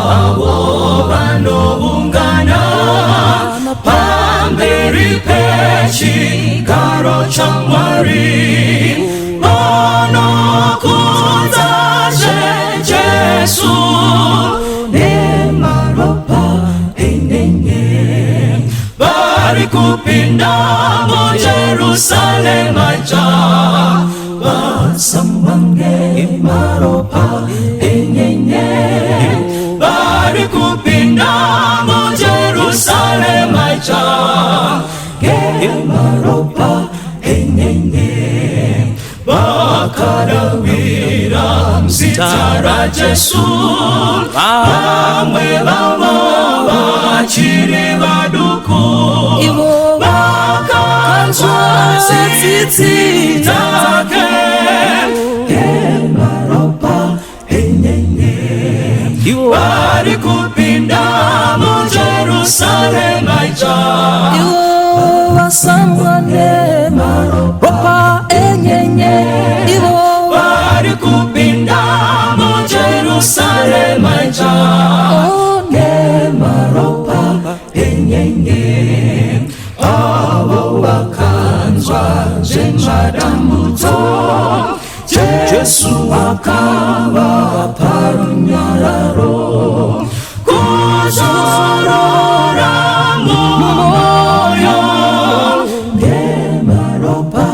Avo vanoungana pamberi pechigaro chaMwari vanokudza Jesu nemaropa enyenye vari kupinda muJerusarema idzva vasambwa nemaropa enyenye vari kupinda muJerusarema idzva ngemaropa enyenye vakadavira muzita raJesu vamwe vavo vachiri vaduku Ivo vakanzwa tsitsi dzake nemaropa enyenye Ivo vari kupinda muJerusarema idzva Ivo vasambwa nemaropa enyenye Ivo vari kupinda muJerusarema idzva Oh, nemaropa enyenye avo vakanzwa zvemadambudzo Jesu akavapa runyararo kuzorora mumwoyo nemaropa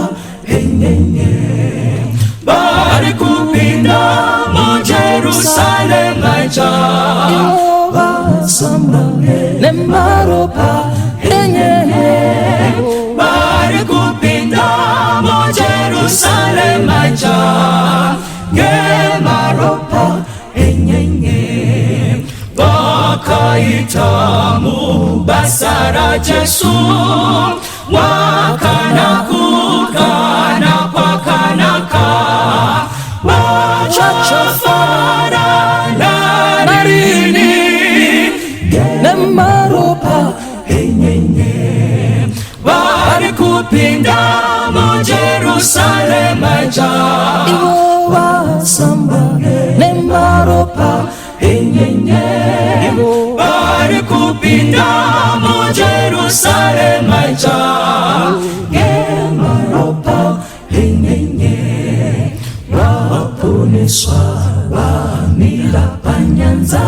enyenye vari kupinda muJerusarema idzva Ivo vasambwa nemaropa enyenye vari kupinda muJerusarema idzva ngemaropa enyenye vakaita mubasa raJesu wakana kwakanaka vachafara narini nemaropa enyenye vari kupinda muJerusarema idzva Ivo vasambwa nemaropa enyenye vari kupinda muJerusarema idzva ngemaropa enyenye vaponeswa vamira panyanza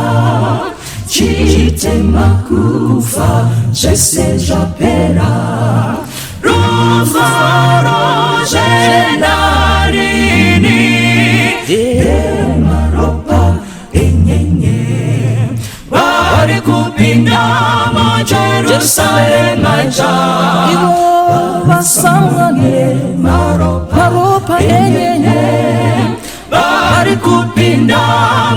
chitema kufa zvese zvapera rufaro zvenarini nemaropa enyenye vari kupinda muJerusarema idzva Ivo vasambwa nemaropa enyenye vari kupinda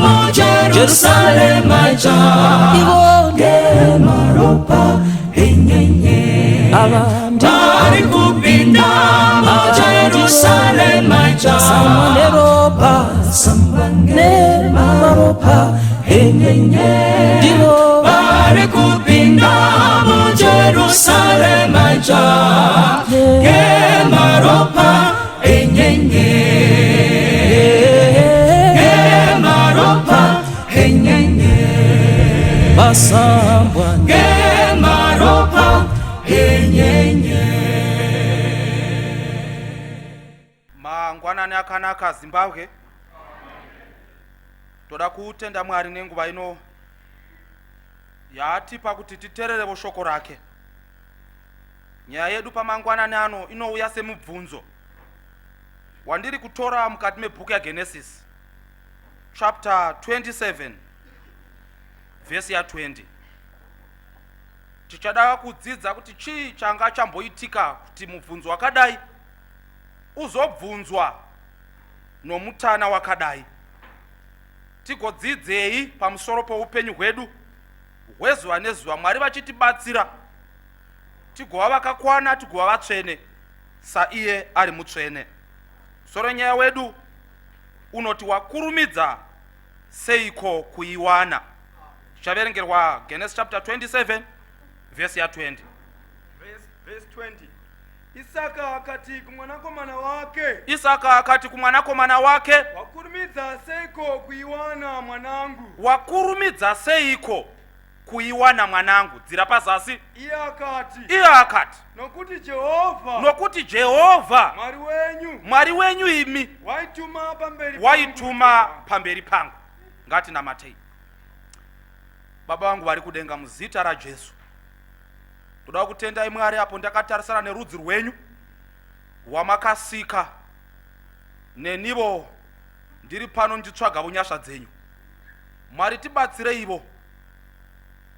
muJerusarema idzva Ivo nemaropa enyenye ava vari kupinda muJerusarema idzva sambwa neropa sambwa nemaropa enyenye Ndivo vari kupinda muJerusarema idzva ngemaropa enyenye ngemaropa enyenye vasambwa ngemaropa enyenye. Mangwanani akanaka, Zimbabwe. Toda kutenda Mwari nenguva ino yaatipa kuti titeererevo shoko rake. Nyaya yedu pamangwanani ano inouya semubvunzo wandiri kutora mukati mebhuku yaGenesis chapter 27 vhesi ya20. Tichada kudzidza kuti chii changa chamboitika kuti mubvunzo wakadai uzobvunzwa nomutana wakadai, tigodzidzei pamusoro poupenyu hwedu hwezuva nezuva, Mwari vachitibatsira tigova vakakwana, tigova vatsvene saiye ari mutsvene. Musoro nyaya wedu unoti, "Wakurumidza seiko kuiwana?" Tichaverengerwa Genesis chapter 27 vhesi ya20. Verse 20. Isaka akati kumwanakomana wake, Isaka akati kumwanakomana wake, Wakurumidza seiko kuiwana, mwanangu? Wakurumidza seiko kuiwana, mwanangu? Dzira pazasi. Iye akati, Iye akati, Nokuti Jehovha Nokuti Jehovha Mwari wenyu Mwari wenyu imi waituma pamberi pangu waituma kutenga. Pamberi pangu. Ngatinamatei. Baba vangu vari kudenga, muzita raJesu ndoda kutendai Mwari apo ndakatarisana nerudzi rwenyu rwamakasika. Nenivo ndiri pano ndichitsvaga vunyasha dzenyu. Mwari, tibatsireivo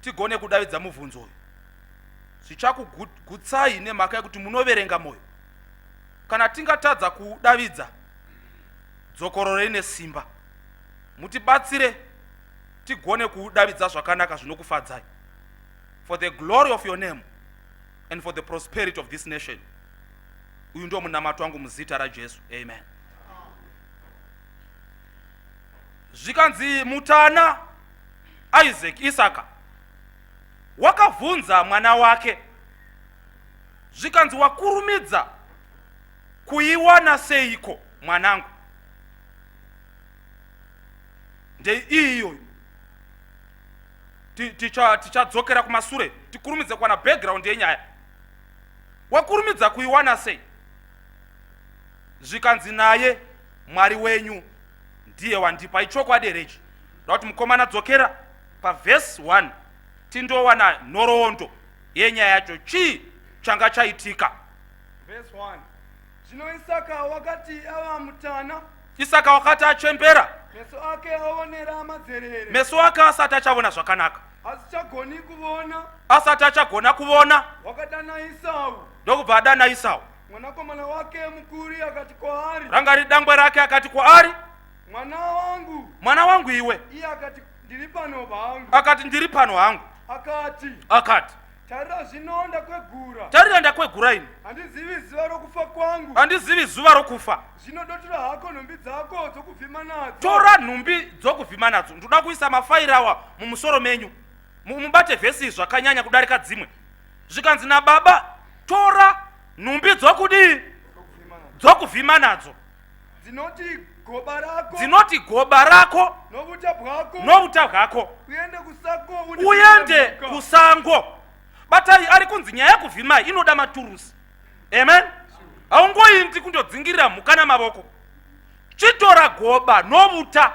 tigone kudavidza mubvunzo uyu zvichakugutsai, nemhaka yekuti munoverenga mwoyo. Kana tingatadza kudavidza, dzokororei nesimba, mutibatsire tigone kuudavidza zvakanaka zvinokufadzai, for the glory of your name and for the prosperity of this nation. Uyu ndio munamato wangu muzita raJesu, amen. Zvikanzi mutana Isaac, Isaka, wakabvunza mwana wake, zvikanzi, "Wakurumidza kuiwana seiko, mwanangu?" Ndeiyi iyoyo. Tichadzokera kumasure tikurumidze kuwana background yenyaya. Wakurumidza kuiwana sei? Zvikanzi naye, "Mwari wenyu ndiye wandipa." Ichokwadi here ichi? Da kuti mukomana dzokera pavhesi 1, tindowana nhoroondo yenyaya yacho. Chii changa chaitika? Verse 1. Zvino Isaka wakati ava mutana, Isaka wakati achembera, meso ake aonera madzerere, meso ake asati achavona zvakanaka, asichagoni kuvona, asati achagona kuvona, wakadana Esau ndokubva adana Isau, mwanakomana wake mukuru, akati kwaari, ranga riri dangwe rake, akati kwaari, "Mwana wangu." "Mwana wangu iwe." Iye akati, "Ndiri pano hangu." Akati, "Ndiri pano hangu." Akati, Akati, "Tarira zvino ndakwegura, "Tarira ndakwegura ini, handizivi zuva rokufa kwangu. Handizivi zuva rokufa. Zvino dotora hako nhumbi dzako dzokuvhima nadzo." Tora nhumbi dzokuvhima nadzo. Ndoda kuisa mafairi awa mumusoro menyu. Mubate vhesi iyi zvakanyanya kudarika dzimwe. Zvikanzi nababa, "Tora nhumbi dzokudii?" Dzokuvhima nadzo. Dzokuvhima nadzo. Dzinoti goba rako, dzinoti goba rako, novuta bwako, novuta hwako, uende kusango, uende mhuka. Kusango. Batai, ari kunzi nyaya yekuvhimai inoda maturusi, amen. Haungoindi kundodzingirira mhuka namavoko. Chitora goba novuta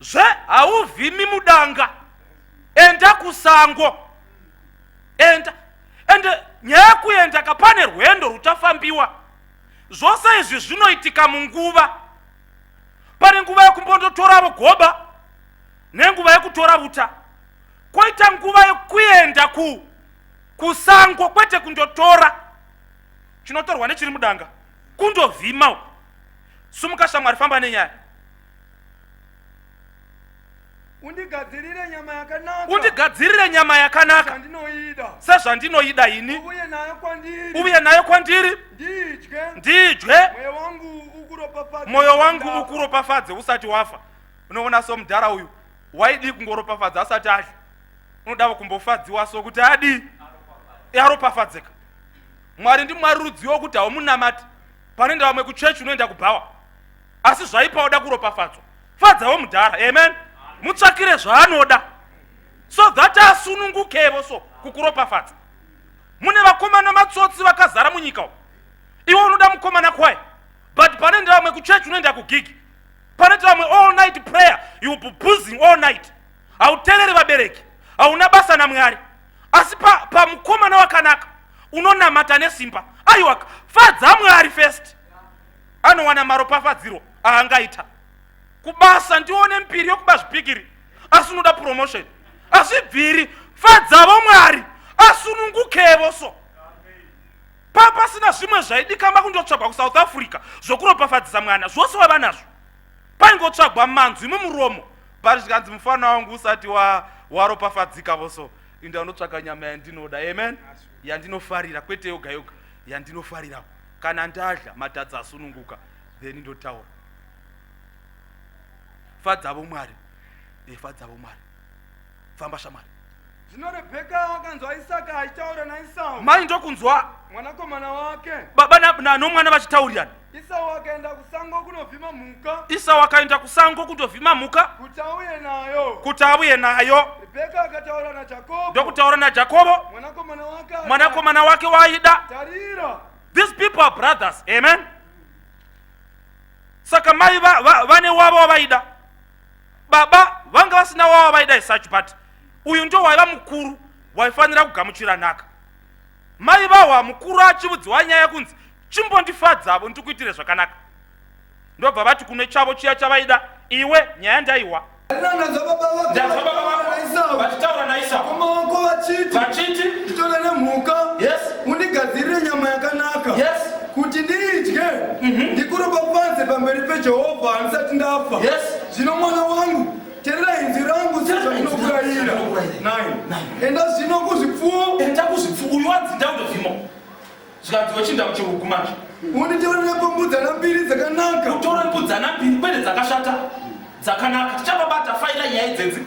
zve, hauvhimi mudanga, enda kusango, enda. Ende nyaya yekuenda ka, pane rwendo ruchafambiwa. Zvose izvi zvinoitika munguva. Pane nguva yekumbondotoravo goba nenguva yekutora vuta, koita nguva yekuenda kusango, kwete kundotora chinotorwa nechiri mudanga, kundovhima uko. Sumuka shamwari, famba nenyaya. Undigadzirire nyama yakanaka, Undigadzirire nyama yakanaka, zvandinoida, sezvandinoida ini, uye nayo kwandiri, uye nayo kwandiri, ndidye, ndidye, mwoyo wangu ukuropafadze mwoyo wangu ndafa. Ukuropafadze usati wafa. Unoona, somudhara uyu waidii kungoropafadza asati adya? Unodavo kumbofadziwa so kuti adii, aropafadzeka. Mwari ndiMwari rudziwo kuti haumunamati. Panoenda vamwe kuchechi, unoenda kubhawa. Asi zvaipa uda kuropafadzwa, fadzawo mudhara, amen. Mutsvakire zvaanoda so that asunungukevo so kukuropafadza. Mune vakomana matsotsi vakazara munyika umu. Iwe unoda mukomana kwaye, but panoenda vamwe kuchechi, unoenda kugigi. Panoita vamwe all night prayer, you be boozing all night, hauteereri vabereki, hauna basa naMwari. Asi pamukomana wakanaka unonamata nesimba. Aiwa, fadza Mwari first, anowana maropafadziro aangaita. Kubasa ndione mbiri yokuba zvipikiri, asi unoda promotion. Hazvibviri, fadzavo Mwari asunungukevo so. Pasina zvimwe zvaidikamba kundotsvagwa kuSouth Africa zvokuropafadzisa mwana, zvose wava nazvo. Paingotsvagwa manzwi mumuromo. Pari zvikanzi, "Mufana wangu, usati waropafadzika voso, inda unotsvaka nyama yandinoda," amen, "yandinofarira, kwete yoga yoga, yandinofarirawo. Kana ndadya, matadza asununguka, then ndotaura." Fadzavo Mwari, fadzavo Mwari. Famba shamwari. Zvino Rebheka akanzwa Isaka achitaura naIsau. Mai ndokunzwa mwanakomana wake. Baba nomwana vachitaurirana. Isau akaenda kusango kunovhima mhuka. Isau akaenda kusango kundovhima mhuka. Kuti auye nayo. Kuti auye nayo. Rebheka akataura naJakobo. Ndokutaura naJakobo. Mwanakomana wake. Mwanakomana wake waaida. Tarira. These people are brothers. Amen. Saka mai vane wavo wavaida. Baba vanga vasina wavo vaida such but uyu ndo waiva mukuru waifanira kugamuchira nhaka. Mai vahwa mukuru achiudziwa nyaya kunzi chimbondifadzavo ndikuitire zvakanaka. Ndobva vati kune chavo chiya chavaida iwe nyaya ndaiwa. Ndazwa baba vako vachitaura naIsau. Mukoma wako vachiti vachiti nditorere mhuka. Yes. Undigadzirire nyama yakanaka. Yes. Kuti ndiidye. Ndikuropafadze pamberi peJehovha handisati ndafa. Yes. Zvino mwana wangu terera inzwi rangu sezvandinokurayira. 9. Enda zvino kuzvipfuwo. Enda kuzvipfuwo. Uyu wanzi ndaundovhima. Zvikanzi wechinda muchirugu manje. Unditorere mbudzana mbiri dzakanaka. Utore mbudzana mbiri kwete dzakashata. Dzakanaka. Tichavabata faira nyaya idzedzi.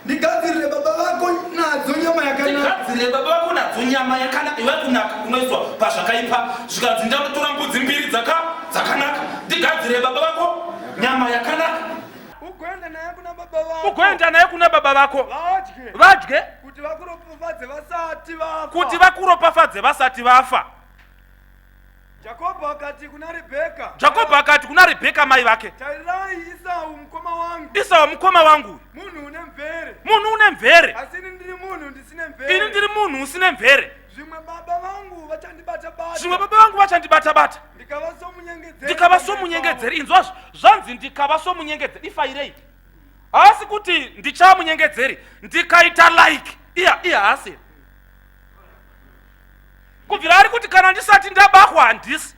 Ndigadzirire baba vako nadzo nyama yakanaka. Ndigadzirire baba vako nadzo nyama yakanaka. Iwe kunaka kunoiswa pazvakaipa. Zvikanzi ndatora mbudzi mbiri dzaka dzakanaka. Ndigadzirire baba vako nyama yakanaka. Ugoenda naye kuna baba vako. Ugoenda naye kuna baba vako. Vadye. Vadye. Kuti vakuropafadze vasati vafa. Kuti vakuropafadze vasati vafa. Jakobho akati kuna Rebheka. Jakobho akati kuna Rebheka mai vake. Tarirai Isau mukoma wangu. Isau mukoma wangu. Munhu une mvere. Munhu une mvere. Asi ini ndiri munhu ndisine mvere. Ini ndiri munhu usine mvere. Zvimwe baba vangu vachandibata bata. Zvimwe baba vangu vachandibata bata. Ndikava somunyengedzeri. Ndikava somunyengedzeri. Inzwa zvanzi ndikava somunyengedzeri. Ifairei. Haasi kuti ndichamunyengedzeri. Ndikaita like. Iya iya haasi. Kubvira ari kuti kana ndisati ndabahwa handisi.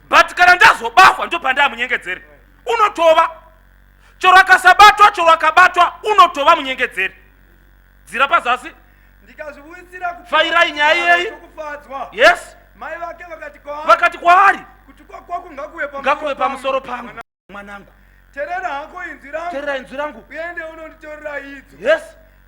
But kana ndazobahwa ndopandamunyengedzeri. Unotova. Chero akasabatwa chero akabatwa unotova munyengedzeri. Dzira pazasi. Ndikazviuyisira Fairai nyaya iyeyi. Kufadzwa. Yes. Mai vake vakati kwaari. Vakati kwaari. Kutukwa kwako ngakuve pamusoro Ngakuve pamusoro pangu. Mwanangu. Terera hako inzwi rangu. Terera inzwi rangu. Uende unonditorera idzo. Yes.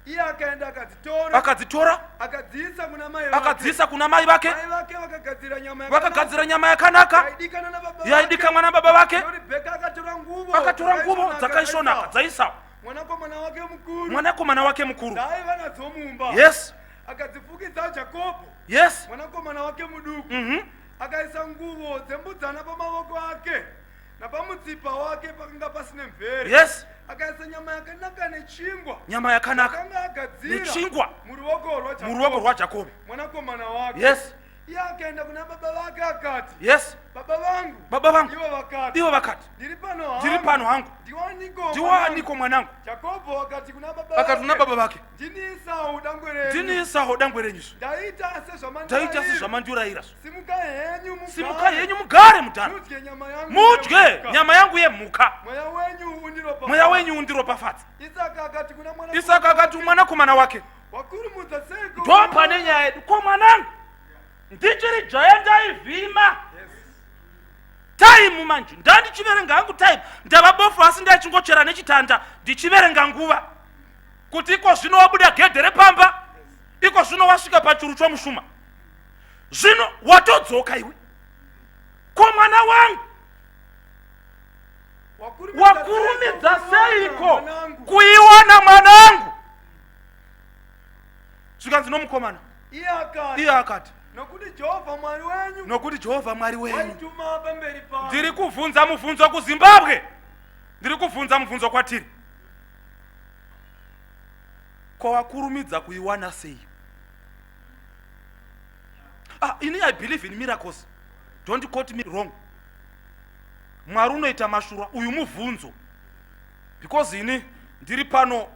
Iye akaenda akadzitora. Akadzitora. Akadziisa kuna mai vake. Akadziisa kuna mai vake. Mai vake vakagadzira nyama yakanaka. Vakagadzira nyama yakanaka. Yaidikana nababa vake. Yaidikanwa nababa vake. Rebheka akatora nguvo. Akatora nguvo dzakaisvonaka dzaIsau. Mwanakomana wake mukuru. Mwanakomana wake mukuru. Dzaaiva nadzo mumba. Yes. Akadzifukidza Jakobho. Yes. Mwanakomana wake muduku. Akaisa nguvo dzembudzana pamavoko ake. Napamutsipa wake pakanga pasine mvere. Yes. Akaisa nyama yakanaka nechingwa. Nyama yakanaka. Akanga agadzira. Nechingwa. Muruoko rwaJakobe. Muruoko rwaJakobe. Mwanakomana wake. Yes. Iye akaenda kuna baba vake akati. Yes. Baba vangu. Baba vangu. Ivo vakati. Ivo vakati. Ndiri pano hangu. Ndiri pano hangu. Ndiwaniko. Ndiwaniko mwanangu. Jakobho akati kuna baba Akati kuna baba vake. Ndini Esau dangwe renyu. Ndini Esau dangwe renyu. Ndaita sezvamandiraira. Ndaita sezvamandiraira. Simukai henyu mugare. Simukai henyu mugare mudhara. Mudye nyama yangu. Mudye nyama yangu yemhuka. Mweya wenyu undiropafadze. Mweya wenyu undiropafadze. Isaka akati kuna mwana. Isaka akati mwanakomana wake. Wakurumudza seiko? Ndo pane nyaya yedu. Ko mwanangu. Ndichiri jaya ndaivhima. Yes. Time manje ndandichiverenga hangu time ndava bofu asi ndachingochera nechitanda ndichiverenga nguva kuti iko zvino wabuda gedhe repamba iko zvino wasvika pachuru chomushuma zvino watodzoka iwe ko mwana wangu wakurumidza seiko kuiwana mwanangu zvikanzi nomukomana Iye akati nokuti Jehovha Mwari wenyu nokuti Jehovha Mwari wenyu waituma pamberi pangu. Ndiri kuvhunza muvhunzo kuZimbabwe, ndiri kuvhunza muvhunzo kwatiri. Ko wakurumidza kuiwana sei? Ah, ini I believe in miracles. Don't quote me wrong. Mwari unoita mashura, uyu muvhunzo. Because ini ndiri pano,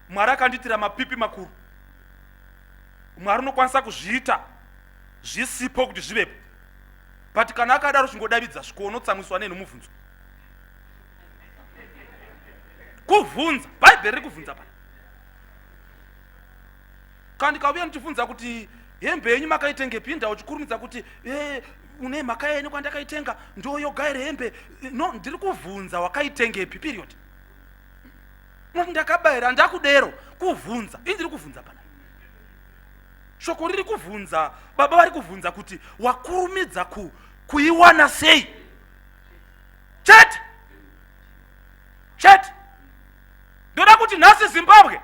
Mwari akandiitira mapipi makuru. Mwari unokwanisa kuzviita zvisipo kuti zvivepo. But kana akadaro chingodavidza sviko unotsamwiswa nei nomubvunzo. Kuvhunza, Bhaibheri riri kuvhunza pana. Kana ndikauya ndichivhunza kuti hembe yenyu makaitengepi inda uchikurumidza kuti eh, une mhaka yeni kwandakaitenga ndoyoga here hembe no ndiri kuvhunza wakaitengepi period Unoti ndakabayira ndakudero kuvhunza ini ndiri kuvhunza pana. Shoko riri kuvhunza, baba vari kuvhunza kuti wakurumidza ku, kuiwana sei? Chete chete. Ndoda kuti nhasi Zimbabwe,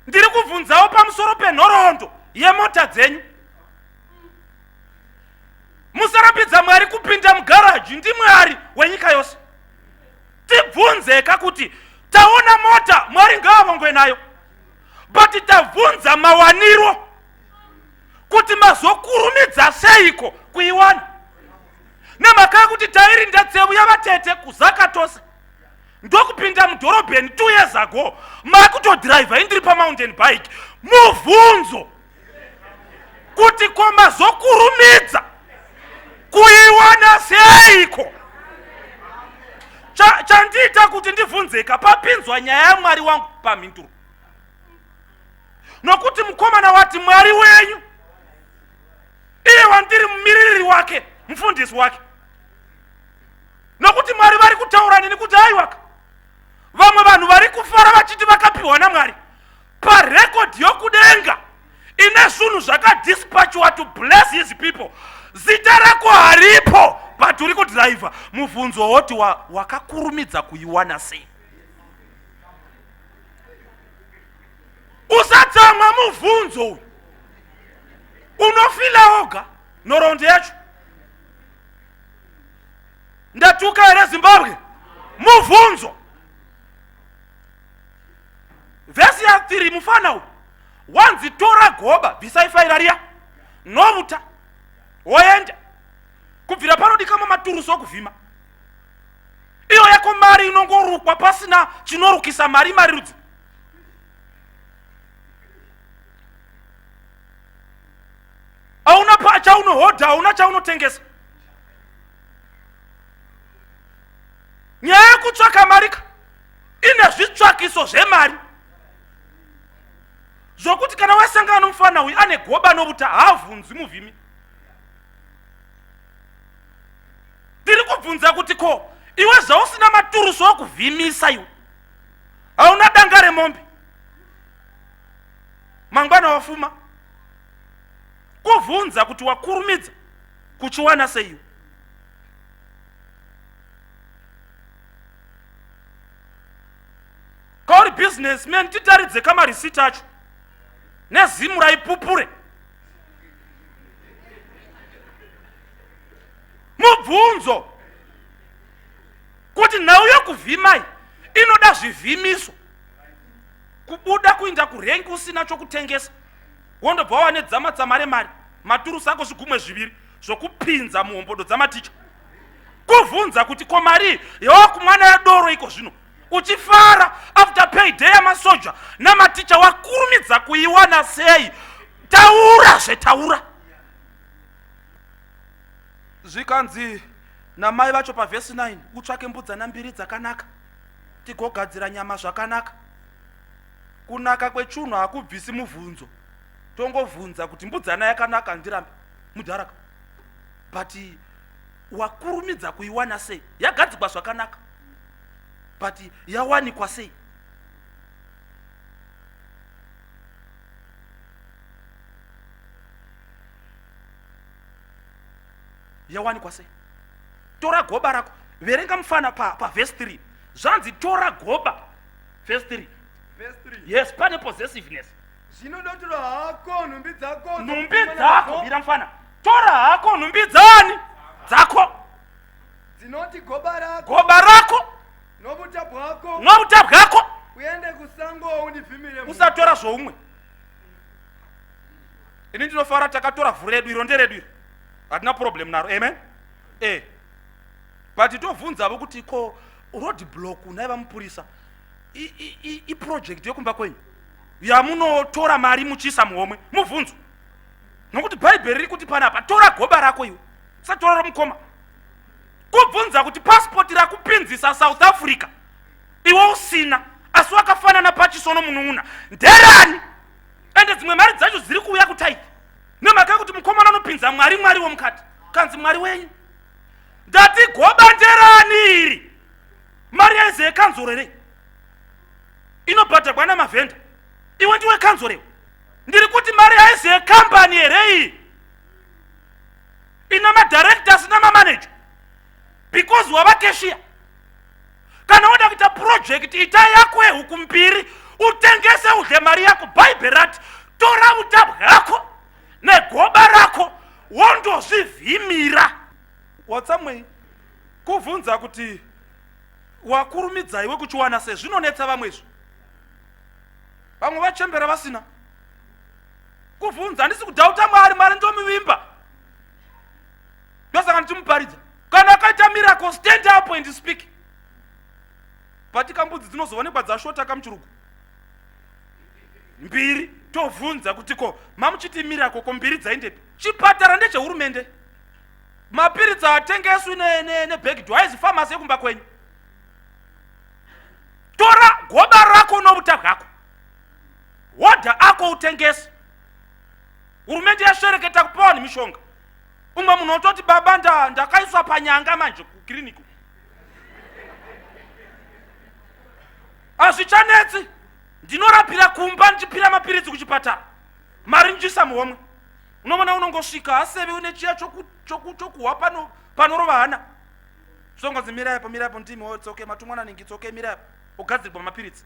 ndiri kuvhunzawo pamusoro penhoroondo yemota dzenyu. Musarambidza Mwari kupinda mugaraji, ndiMwari wenyika yose. Tibvunzeka kuti taona mota, Mwari ngaavongwe nayo, but tabvunza mawaniro kuti mazokurumidza seiko kuiwana, nemhaka yekuti tairinda tsevu yavatete kuzaka tose ndokupinda mudhorobheni 2 years ago, makutodhiraivha indiri pamountain bike. Mubvunzo kuti ko mazokurumidza kuiwana seiko? Chandiita kuti ndibvunzeka papinzwa nyaya yaMwari wangu pamhinduro, nokuti mukomana wati Mwari wenyu iye wandiri mumiririri wake, mufundisi wake, nokuti Mwari vari kutaura neni kuti aiwaka, vamwe vanhu vari kufara vachiti vakapiwa naMwari, parekodhi yokudenga ine zvinhu zvakadispatchwa to bless his people, zita rako haripo, but uri kudhiraivha. Mubvunzo woti wakakurumidza kuiwana sei? Usatsamwa, mubvunzo uyu unofila oga nhoroondo yacho. Ndatuka here Zimbabwe? Mubvunzo. Vhesi ya 3, mufana uyu wanzi tora goba, bvisai faira riya novuta, woenda kubvira panodikamwa maturusi okuvhima. Iyo yako mari inongorukwa pasina chinorukisa mari, mari rudzi. Hauna chaunohodha, hauna chaunotengesa. Nyaya yekutsvaka mari ka ine zvitsvakiso zvemari, zvokuti kana wasangana nomufana uyu ane goba nobuta, haavhunzwi muvhimi. Ndiri kubvunza kuti ko iwe zvausina maturuso okuvhimisa, iwe hauna danga remombe, mangwana wafuma, kuvhunza kuti wakurumidza kuchiwana seiwe? Kauri businessman, titaridze kamarisiti acho nezimu raipupure. Mubvunzo kuti nhau yokuvhimai inoda zvivhimiso. Kubuda kuinda kurengi usina chokutengesa, wondobva wava nedzamatsama remari, maturusi ako zvigumwe zviviri zvokupinza muhombodo dzamaticha. Kuvhunza kuti ko mari yawakumwana yadoro iko zvino uchifara after payday yamasoja namaticha, wakurumidza kuiwana sei? Taura zvetaura. Zvikanzi namai vacho pavhesi 9, utsvake mbudzana mbiri dzakanaka tigogadzira nyama zvakanaka. Kunaka kwechunhu hakubvisi mubvunzo. Tongovhunza kuti mbudzana yakanaka, handirambi mudharaka, but wakurumidza kuiwana sei? Yagadzikwa zvakanaka, but yawanikwa sei? Yawanikwa sei? Tora goba rako. Verenga mufana pavhesi pa 3. Zvanzi tora goba, vhesi 3. Verse 3. Yes, pane possessiveness. Zvino dotora hako nhumbi dzako, nhumbi dzako. Mira mufana, tora hako nhumbi dzani? Dzako. Dzinoti goba rako, goba rako, nobuta bwako, nobuta bwako, uende kusango undivhimire. Usatora zvoumwe. Ini ndinofara takatora vhu redu iro, nderedu iro, hatina problem naro. Amen. E but tovhunzavo kuti ko road block naiva mupurisa, iproject yekumba kwenyu yamunotora mari muchiisa muhomwe? Mubvunzo, nokuti Bhaibheri riri kuti panapa tora goba rako iwe, usatora romukoma. Kubvunza kuti pasipoti rakupinzisa South Africa iwe usina, asi wakafanana pachiso nomunun'una, nderani? Ende dzimwe mari dzacho dziri kuuya kutaiti nemhaka yekuti mukomana anopinza Mwari, Mwari womukati, kanzi Mwari wenyu. Ndati goba nderani iri? Mari yaize yekanzuro here inobhadhagwa namavhenda? Iwe ndiwe kanzuro iwe. Ndiri kuti mari haizi yekambani here iyi ina madirectors namamanager because wava cashier. Kana woda kuita project ita yako yehuku mbiri utengese udle mari yako. Bhaibheri rati tora uta bwako negoba rako wondozvivhimira. Watsamwei kuvhunza kuti wakurumidza iwe kuchiwana sei? Zvinonetsa vamwe izvo, vamwe vachembera vasina kuvhunza. Handisi kudhauta Mwari, Mwari ndomuvimba, ndosaka ndichimuparidza. Kana akaita miracle, stand up and speak. But kambudzi dzinozoonekwa dzashota kamuchirugu mbiri, tovhunza kuti ko mamuchiti miracle, ko mbiri dzaindepi? Chipatara ndechehurumende, mapiritsi atengeswi nebhegidho, haizi famasi yekumba kwenyu. Tora goba rako novuta bwako, hodha ako utengese. Hurumende yasvereketa kupa vanhu mishonga. Umwe munhu ototi baba ndakaiswa panyanga manje kukiriniki, hazvichanetsi, ndinorapira kumba ndichipira mapiritsi kuchipatara, mari ndichiisa muhomwe. Unoona unongosvika aseve une chiya chokuhwa panorova hana, zvongonzi mirai apo, mirai apo, ndimi, oh, it's okay, matumwa naningi, it's okay, mirai apo, ogadzirwa mapiritsi.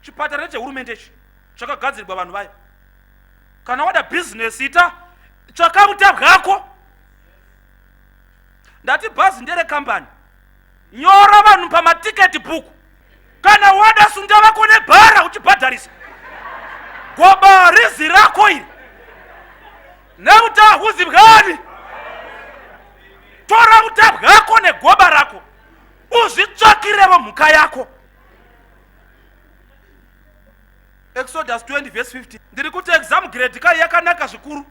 Chipatara nechehurumende ichi chakagadzirwa vanhu vayo. Kana wada bhizinesi ita, tsvaka vuta bwako. Ndati bhazi nderekambani, nyora vanhu pamatiketi bhuku. Kana wada sunda vako nebhara uchibhadharisa, goba rizi rako iri neuta huzi bwani. Tora uta bwako negoba rako uzvitsvakirevo mhuka yako. Exodus 20 verse 50. Ndiri kuti exam grade kai yakanaka zvikuru,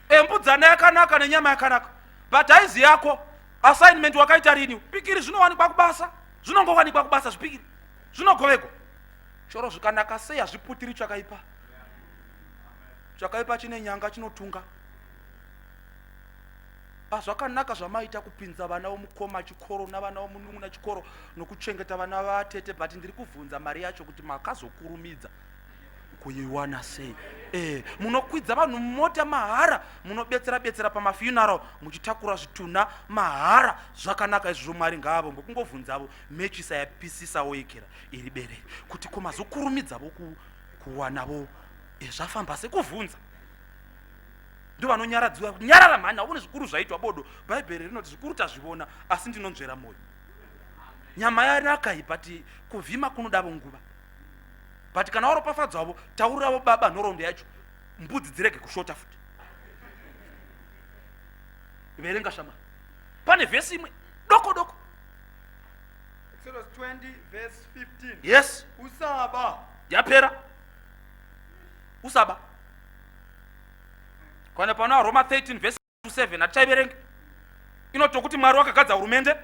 embudzana yakanaka nenyama yakanaka, but haizi yako. Assignment wakaita rini? Pikiri zvinowanikwa kubasa, zvinongowanikwa kubasa, zvipikiri zvinogovegwa choro zvikanaka sei hazviputiri chakaipa. Chakaipa chine nyanga chinotunga. Zvakanaka zvamaita kupinza vana vomukoma chikoro navana vomunun'una chikoro nokuchengeta vana vatete, but ndiri kuvhunza mari yacho kuti makazokurumidza kuiwana sei? Munokwidza vanhu mumota mahara, munobetsera betsera pamafuneral muchitakura zvitunha mahara. Zvakanaka izvozvo, Mwari ngaavongwe. Kungovhunzavo mechisa yapisisa woyekera iri berere kuti ko mazokurumidzavo kuwanavo zvafamba sekuvhunza. Ndo vanonyaradziwa kuti nyarara mhani, hauvone zvikuru zvaitwa bodo. Bhaibheri rinoti zvikuru tazvivona, asi ndinonzvera mwoyo. Nyama yanaka iyi, but kuvhima kunodavo nguva. But kana waropafadzwavo, tauriravo baba nhoroondo yacho, mbudzi dzirege kushota futi. Verenga shama, pane vhesi imwe doko doko. Exodus 20 verse 15. Yes. Usaba. Yapera. Usaba. Kana pana Roma 13 verse 7 hatichaiverenga, inotokuti Mwari wakagadza hurumende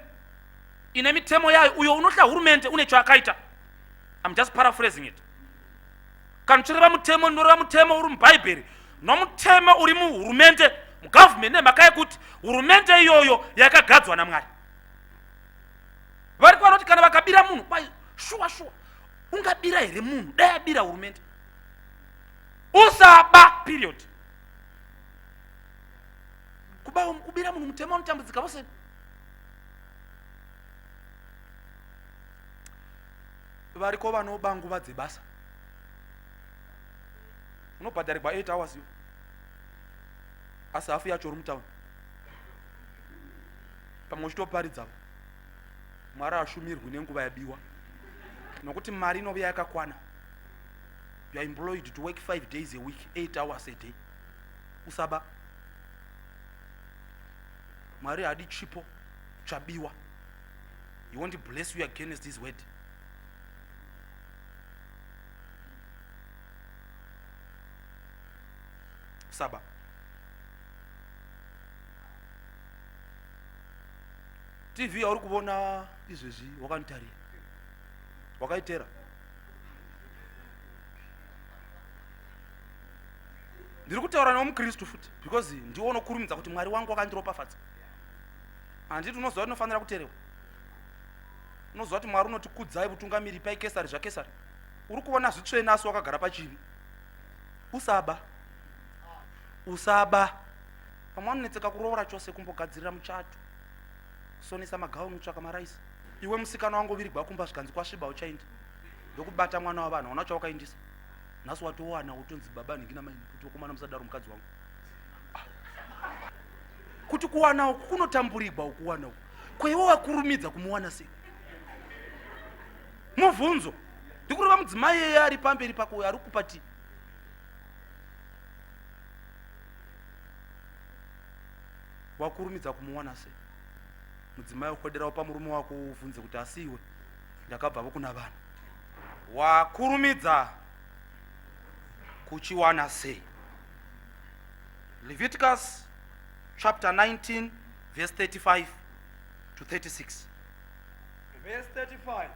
ine mitemo yayo, uyo unohla hurumende une chaakaita. I'm just paraphrasing it. Kana uchireva mutemo, ndinoreva mutemo uri mubhaibheri nomutemo uri muhurumende, mugovernment, nemhaka yekuti hurumende iyoyo yakagadzwa naMwari. Vari kuvanoti kana vakabira munhu, kwai shuwa shuwa ungabira here munhu? Dai abira hurumende. Usaba, period. Kuba, kubira munhu mutemo unotambudzika vose. Variko vanoba nguva dzebasa, unobhadharirwa 8 hours iwe, asi hafu yacho uri mutauni, pamwe uchitoparidzavo. Mwari ashumirwi nenguva yabiwa, nokuti mari inovuya yakakwana. You are employed to work 5 days a week, 8 hours a day. Usaba. Mwari haadi chipo chabiwa. He won't bless you against his word. Usaba. TV yauri kuvona izvezvi wakanitarira, wakaitera. Ndiri kutaura nemukristu futi, because ndiwo unokurumidza kuti Mwari wangu wakandiropafadza. Handiti unoziva kuti unofanira kuterewa? Unoziva kuti Mwari unoti kudzai vutungamiri, ipai Kesari zvaKesari. Uri kuona zvitsvene asi wakagara pachivi. Usaba, usaba. Vamwe vanonetseka kuroora chose, kumbogadzirira muchato, kusonesa magauni, kutsvaka maraisi. Iwe musikana wangovirigwa kumba zvikanzi kwasviba uchaenda, ndokubata mwana wavanhu, hauna chawakaindisa. Nhasi watowana wotonzi baba nhingi namaini kuti vakomana musadaro mukadzi wangu. Kuti kuwana uku kunotamburigwa, ukuwana uku kweiwe wakurumidza kumuwana sei? Mubvunzo. Ndikureva mudzimai yeye ari pamberi pako uyo ari kupa tii. Wakurumidza kumuwana sei? Mudzimai ukwederawo pamurume wako uvhunze kuti asi iwe ndakabvavo kuna vanhu. Wakurumidza kuchiwana sei? Leviticus chapter 19 verse 35 to 36. Verse 35.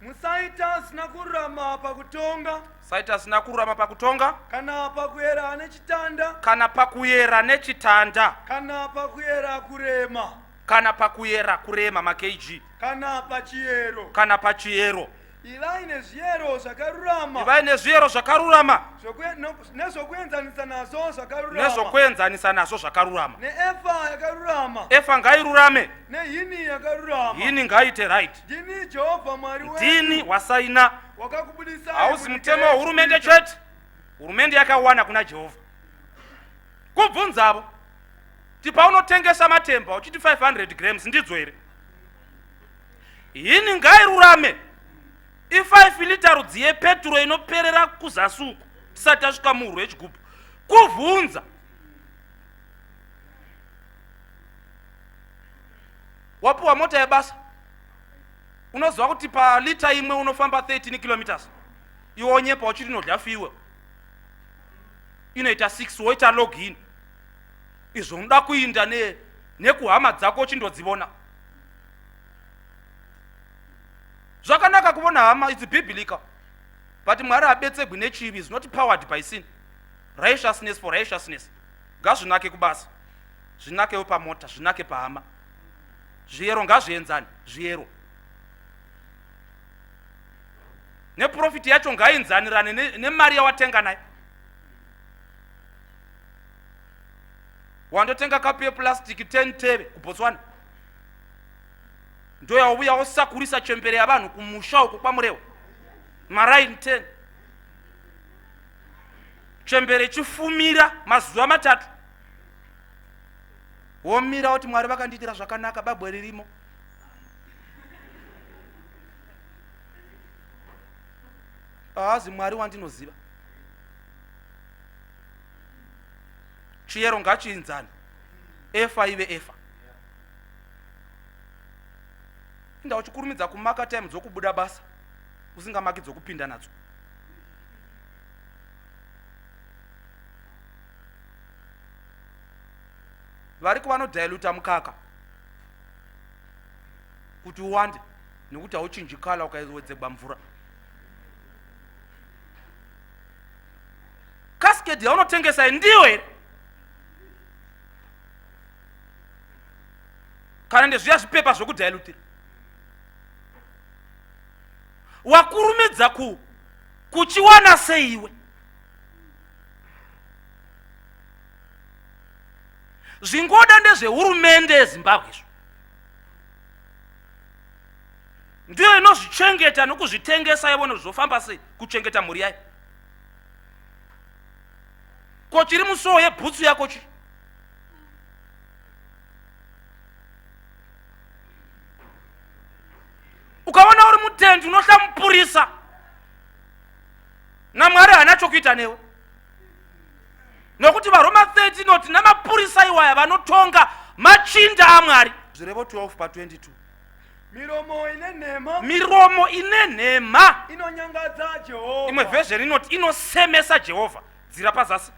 Musaita zvisina kururama pakutonga. Saita zvisina kururama pakutonga. Kana pakuyera nechitanda. Kana pakuyera nechitanda. Kana pakuyera kurema. Kana pakuyera kurema makg. Kana pachiyero. Kana pachiyero. Ivai nezviyero zvakarurama. Ivai nezviyero zvakarurama. Nezvokuenzanisa nazvo zvakarurama. Nezvokuenzanisa nazvo zvakarurama. Neefa yakarurama. Efa ngairurame. Nehini yakarurama. Hini ngaiite right. Ndini Jehovha Mwari wenyu. Ndini wasaina. Wakakubudisai. Hauzi mutemo wehurumende chete. Hurumende yakawana kuna Jehovha. Kubvunzavo. Ti paunotengesa matemba uchiti 500 grams ndidzo here? Hini ngairurame. I5 lita rudzi yepeturo inoperera kuzasi uku tisati tasvika muhuro yechigubhu. Kuvhunza. Wapiwa mota yebasa. Unoziva kuti palita imwe unofamba 13 kilometers. Iwe wonyepa uchiti unodya fuel. Inoita 6 woita login. Izvo unoda kuinda nekuhama dzako uchindodzivona. Zvakanaka kuvona hama, it's biblical. But Mwari habetsegwi nechivi, is not powered by sin. Righteousness for righteousness. Ngazvinake kubasa, zvinakewo pamota, zvinake pahama. Zviyero ngazvienzane, zviyero. Neprofit yacho ngaienzanirane nemari yawatenga nayo. Wandotenga kapu yeplastic 10 teve kuBotswana. Ndoyauya wosakurisa chembere yavanhu kumusha uko kwaMurewa. Maraini 10. Chembere ichifumira mazuva matatu. Womira woti Mwari vakandiitira zvakanaka, babwe ririmo. Haazi Mwari wandinoziva. Chiyero ngachiinzane. Efa ive efa. Inda uchikurumidza kumaka time dzokubuda basa usingamaki dzokupinda nadzo. Variko vanodiluta mukaka kuti uwande nekuti hauchinji kala ukawedzegwa mvura. Casket yaunotengesa ndiyo here? Kana ndezviya zvipepa zvokudilutira. Wakurumidza ku kuchiwana sei iwe? Zvingoda ndezvehurumende yeZimbabwe izvo. Ndiyo inozvichengeta nokuzvitengesa yavona zvofamba sei kuchengeta mhuri yayo. Ko chiri musowo yebhutsu yako chi? Ukaona uri mutendi unohla mupurisa naMwari haana chokuita newe, nokuti vaRoma 13 inoti namapurisa iwaya vanotonga machinda aMwari. Zvirevo 12 pa 22. Miromo ine nhema, miromo ine nhema inonyangadza Jehovha. Imwe version inoti inosemesa Jehovha. Dzira pazasi.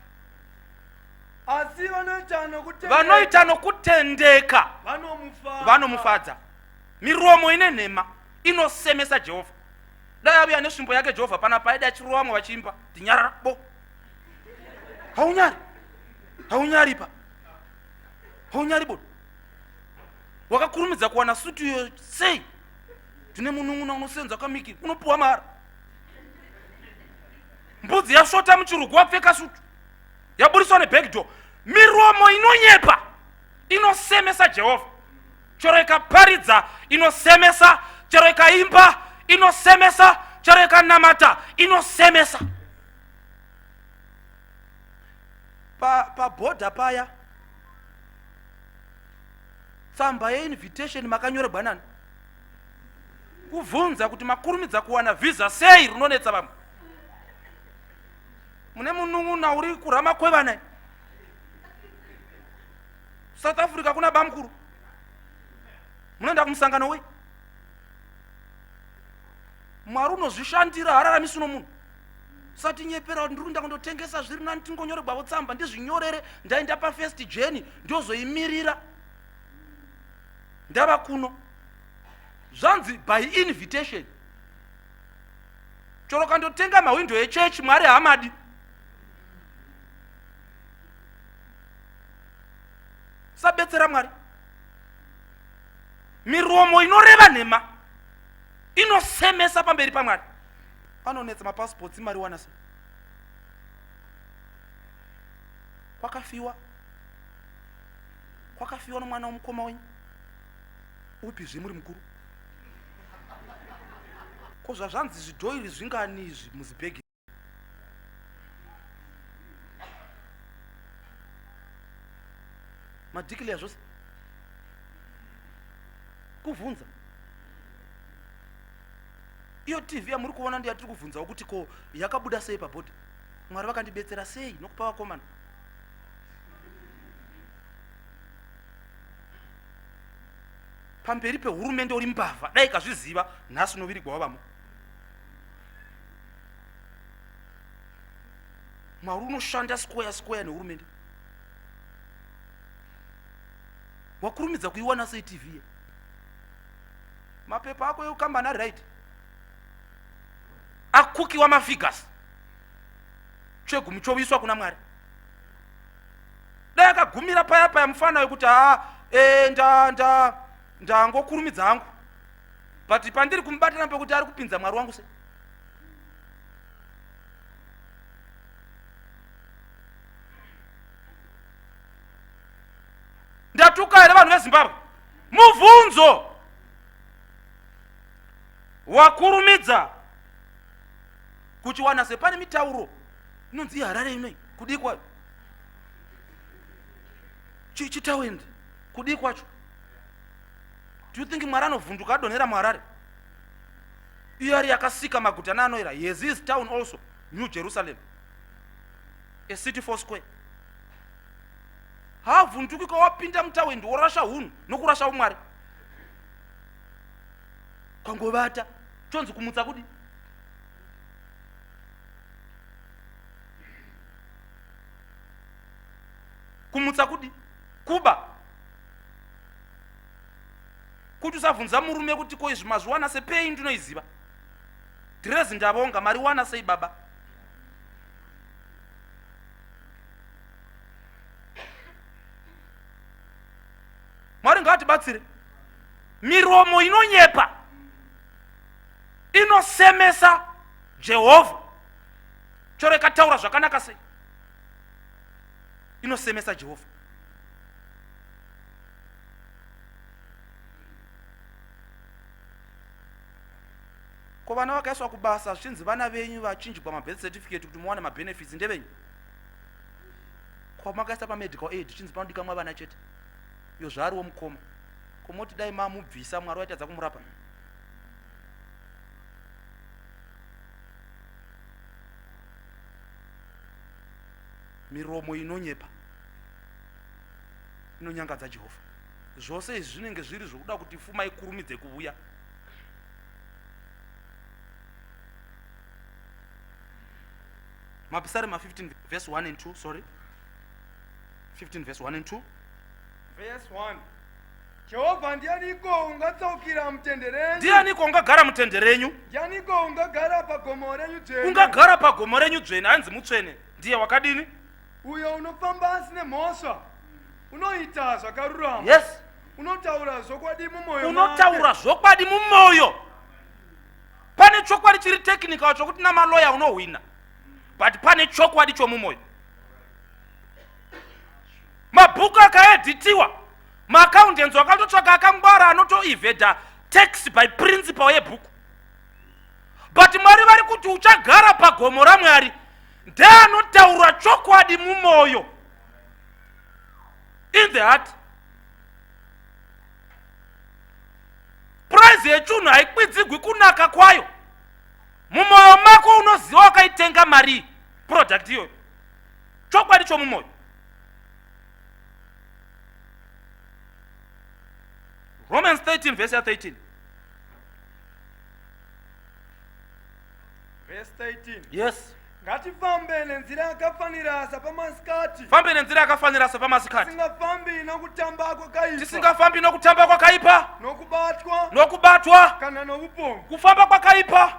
Asi vanoita nokutendeka, vanoita nokutendeka vanomufadza. Vanomufadza. Miromo ine nhema inosemesa Jehovha. Dai avuya nesvimbo yake Jehovha panapa aida achirova vamwe vachiimba ndinyarara bo. Haunyari. Haunyari pa. Haunyari bo. Wakakurumidza kuwana sutu iyo sei? Tine munun'una unosenza kamiki unopuwa mara. Mbudzi yasvota muchirugu wapfeka sutu yaburiswa nebackdoor. Miromo inonyepa inosemesa Jehovha. Chero ikaparidza inosemesa, chero ikaimba inosemesa, chero ikanamata inosemesa. Pabhodha pa paya tsamba yeinvitation makanyoregwa nani? Kuvhunza kuti makurumidza kuwana visa sei rinonetsa vamwe. Mune munun'una uri kurama kwevana. South Africa kuna bamukuru. Munoenda kumusangano wei? Mwari unozvishandira hararamisi nomunhu. Usatinyepera kuti ndiri kuenda kundotengesa zviri nani tingonyoregwavo tsamba ndizvinyorere ndaenda pafirst journey ndozoimirira ndava kuno. Zvanzi by invitation. Chero kandotenga mahwindo echechi Mwari haamadi. Sabetsera Mwari. Miromo inoreva nhema inosemesa pamberi paMwari. Anonetsa mapassports mari wana sei? Kwakafiwa. Kwakafiwa nomwana womukoma wenyu. Upi zve muri mukuru? Ko zvazvanzi zvidhoiri zvingani izvi muzibhegi? Madeclare zvose. Kuvhunza. Iyo TV yamuri kuona ndiyo yatiri kuvhunzawo kuti ko yakabuda sei pabhodhi? Mwari vakandibetsera sei nokupa vakomana? Pamberi pehurumende uri mbavha, dai ikazviziva nhasi unovirigwa wavamo. Mwari unoshanda square square nehurumende. Wakurumidza kuiwana sei TV ye? Mapepa ako ekukambani ari right. Akukiwa mafigures. Chegumi choviswa kuna Mwari. Dai akagumira paya paya mufana wekuti haa e, nda nda ndangokurumidza hangu. But pandiri kumubatana pekuti ari kupinza Mwari wangu sei? Ndatuka here vanhu veZimbabwe? Mubvunzo. Wakurumidza kuchiwana sepane mitauro inonzi iHarare inoi kudii kwayo chitawend kudii kwacho. Do you think Mwari anovhunduka adonhera muHarare? Iyo ari yakasika maguta naanoera. He has his town also, New Jerusalem, a city four square. Haavhunduki kwawapinda mutawendi worasha hunhu nokurasha umwari. Kwangovata chonzi kumutsa kudi. Kumutsa kudi kuba. Kuti usabvunza murume kuti ko izvi mazviwana sepei ndinoiziva. Dhirezi ndavonga mariwana sei baba. Mwari ngaatibatsire. Miromo inonyepa inosemesa Jehovha. Chero ikataura zvakanaka sei inosemesa Jehovha. Ko vana vakaiswa kubasa zvichinzi vana venyu vachinjwa mabirth certificate kuti muwane mabenefits ndevenyu? Ko makaisa pamedical aid zvichinzi panodikamwa vana chete iyo zvaariwo mukoma ko moti dai mamubvisa Mwari waitadza kumurapa? Miromo inonyepa inonyangadza Jehovha. Zvose izvi zvinenge zviri zvokuda kuti fuma ikurumidze kuvuya. Mapisarema 15 verse 1 and 2, sorry. 15 verse 1 and 2. Verse 1. Jehovha, ndianiko ungatsaukira mutende renyu? Ndianiko ungagara mutende renyu? Ndianiko ungagara pagomo renyu dzvene? Ungagara pagomo renyu dzvene, hanzi mutsvene. Ndiye wakadini? Uyo unofamba asine mhosva, unoita zvakarurama. Yes. Unotaura zvokwadi mumoyo. Unotaura zvokwadi mumoyo. Pane chokwadi chiri technical chokuti namaloya unohwina. But pane chokwadi chomumoyo. Mabhuku akaedhitiwa, maaccountants wakatotsvaka akangwara anotoevhedha tax by principle yebhuku. But Mwari vari kuti uchagara pagomo raMwari ndeanotaura chokwadi mumoyo, in the heart. Price yechunhu haikwidzigwi kunaka kwayo. Mumoyo mako unoziva wakaitenga marii product iyoyo. Chokwadi chomumoyo. Romans 13 verse ya 13. Verse 13. Yes. Ngatifambe nenzira yakafanira sapamasikati. Fambe nenzira yakafanira sapamasikati. Tisingafambi nokutamba kwakaipa. Tisingafambi nokutamba kwakaipa. Nokubatwa. Nokubatwa. Kana noupombwe. Kufamba kwakaipa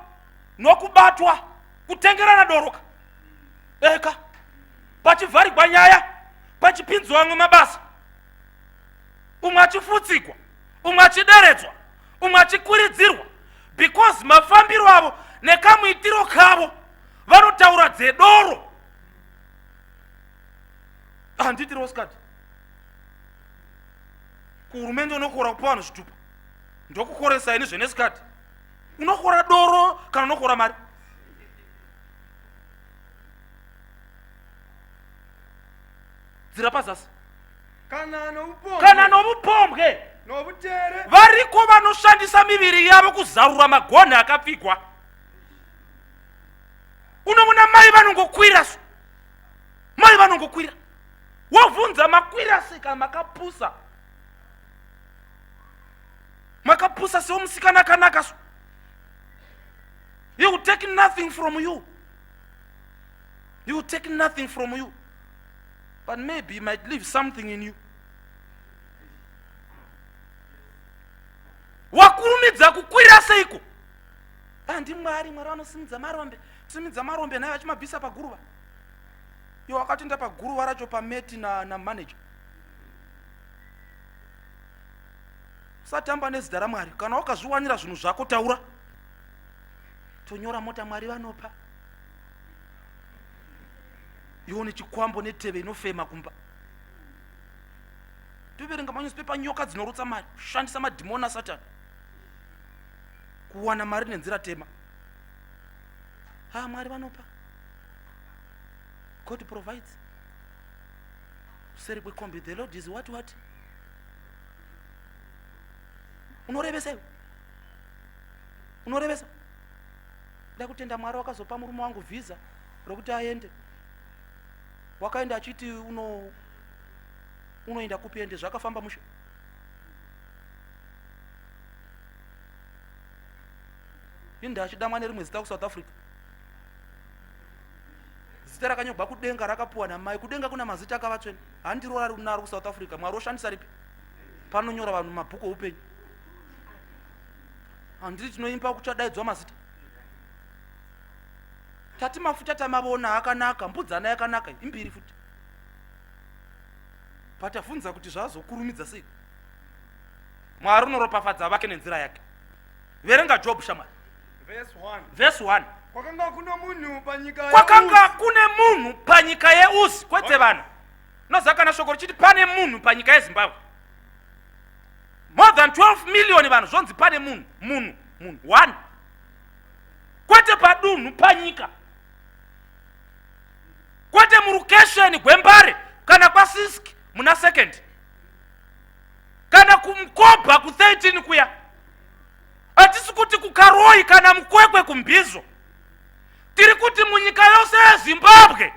nokubatwa, kutengerana doroka. Eka. Pachivharigwa nyaya, pachipinzwa amwe mabasa. Umwe achifutsigwa, umwe achideredzwa, umwe achikwiridzirwa, because mafambiro avo nekamuitiro kavo vanotaura dzedoro. Handiti roskati kuhurumende unokora kupa vanhu zvitupa, ndokukoresa ini zvenesikati. Unokora doro kana unokora mari? Dzira pazasi. Kana noupombwe. Kana novupombwe. Novutere. Variko vanoshandisa miviri yavo kuzarura magonhi akapfigwa. Unoona mai vanongokwira so. Mai vanongokwira. Wovhunza makwira sei kana makapusa. Makapusa sewo musikana akanaka so. He will take nothing from you. He will take nothing from you. But maybe he might leave something in you. Wakurumidza kukwira seiko? Andi Mwari, Mwari vanosimudza marombe, simudza marombe naye vachimabvisa paguruva. Iwo wakatoenda paguruva racho pameti na, na manager. Usatamba nezita raMwari. Kana wakazviwanira zvinhu zvako taura. Tonyora mota Mwari vanopa. Iwo nechikwambo neteve inofema kumba. Toverenga manewspaper, nyoka dzinorutsa mari, kushandisa madhimoni aSatani kuwana mari nenzira tema. Ha, Mwari vanopa. God provides. Kuseri kwekombi, the Lord is what what? Unorevesa iwe. Unorevesa. Ndakutenda Mwari wakazopa murume wangu visa rokuti aende. Wakaenda achiti unoenda kupi ende zvakafamba mushe. Inda achidamwa nerimwe zita kuSouth Africa. Zita rakanyogwa kudenga rakapuwa namai. Kudenga kuna mazita akavatsvene. Handiro rari unaro kuSouth Africa. Mwari oshandisa ripi? Panonyora vanhu mabhuku oupenyu. Handiri tinoimba kuchadaidzwa mazita. Tati mafuta tamavona akanaka, mbudzana yakanaka, imbiri futi. Patavhunza kuti zvazokurumidza sei? Mwari unoropafadza vake nenzira yake. Verenga Job shamwari. Verse 1. Verse 1. Kwakanga kuno munhu panyika Kwakanga kune munhu panyika yeUzi, kwete vanhu. Unoziva kana shoko richiti pane munhu panyika yeZimbabwe, more than 12 million vanhu, zvonzi pane munhu, munhu, munhu one, kwete padunhu, panyika, kwete murukesheni gwembare kana kwasisk muna second kana kumukobha ku13 kuya. Hatisi kuti kukaroi kana mukwekwe kumbizo, tiri kuti munyika yose yeZimbabwe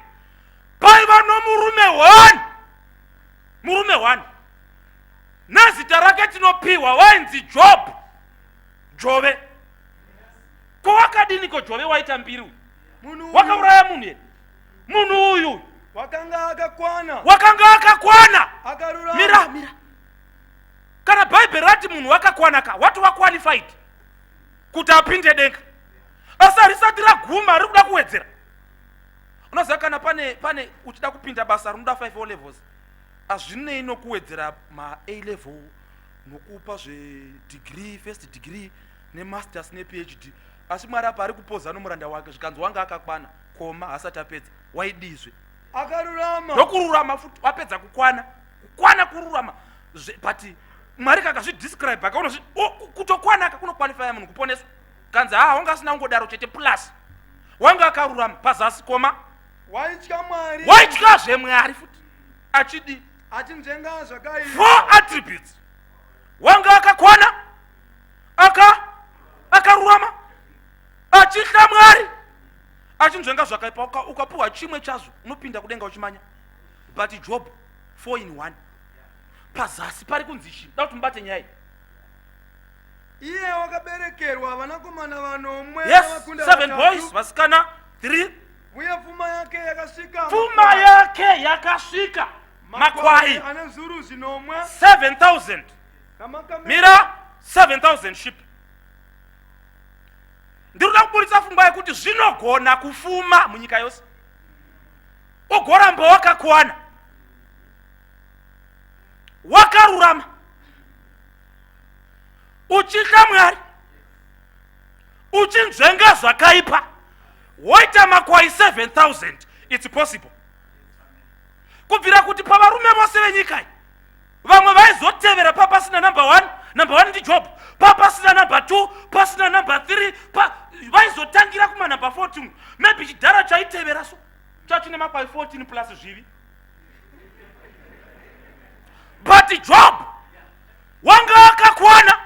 paiva nomurume one, murume one nezita rake tinopiwa, wainzi Job. Jove ko wakadiniko Jove? Waita mbiri uyu. Munhu wakauraya munhu here? Munhu uyu wakanga akakwana, wakanga akakwana, akarurama. Mira, mira. Kana Bhaibheri rati munhu wakakwana ka, watova qualified kuti apinde denga, asi harisati raguma, riri kuda kuwedzera. Unoziva kana pane uchida kupinda basa rinoda 5 O levels, hazvinei nokuwedzera ma A level nokupa zvedegree, first degree nemasters nePhD. Asi Mwari apa ari kupoza nomuranda wake, zvikanzi wanga akakwana, koma hasati apedza. Waidizve? Akarurama. Ndokururama futi, wapedza kukwana. Kukwana kururama. But Mwari kakazvidescribe akaona kutokwana aka kunoqualifya munhu kuponeswa. Kanzi haa wanga asina kungodaro chete plus. Wanga akarurama pazasi koma. Waitya Mwari. Waityazve Mwari futi. Achidi. Achinzvenga zvakaipa. Four attributes. Wanga akakwana. Aka akarurama. Achitya Mwari. Achinzvenga zvakaipa. Ukapuwa chimwe chazvo unopinda kudenga uchimanya. But Job 4 in 1. Pazasi pari kunzi chii? Da kuti mubate nyaya iyi. Iye wakaberekerwa vanakomana vanomwe. Yes, 7 boys, vasikana 3. Uye pfuma yake yakasvika. Pfuma yake yakasvika makwai ane zviuru zvinomwe. 7000. Mira 7000 sheep. Ndiri kuda kuburitsa pfungwa yekuti zvinogona kufuma munyika yose. Ugoramba wakakwana. Wakarurama. Uchitya Mwari. Uchinzvenga zvakaipa. Woita makwai 7000. It's possible. Kubvira kuti pavarume vose venyika iyi vamwe vaizotevera pa pasina number 1, number 1 ndiJob, pa pasina number 2, pasina number 3, pa vaizotangira kuma number 14. Maybe chidhara chaitevera so chachine makwai 14 plus zvivi. But Job wanga akakwana,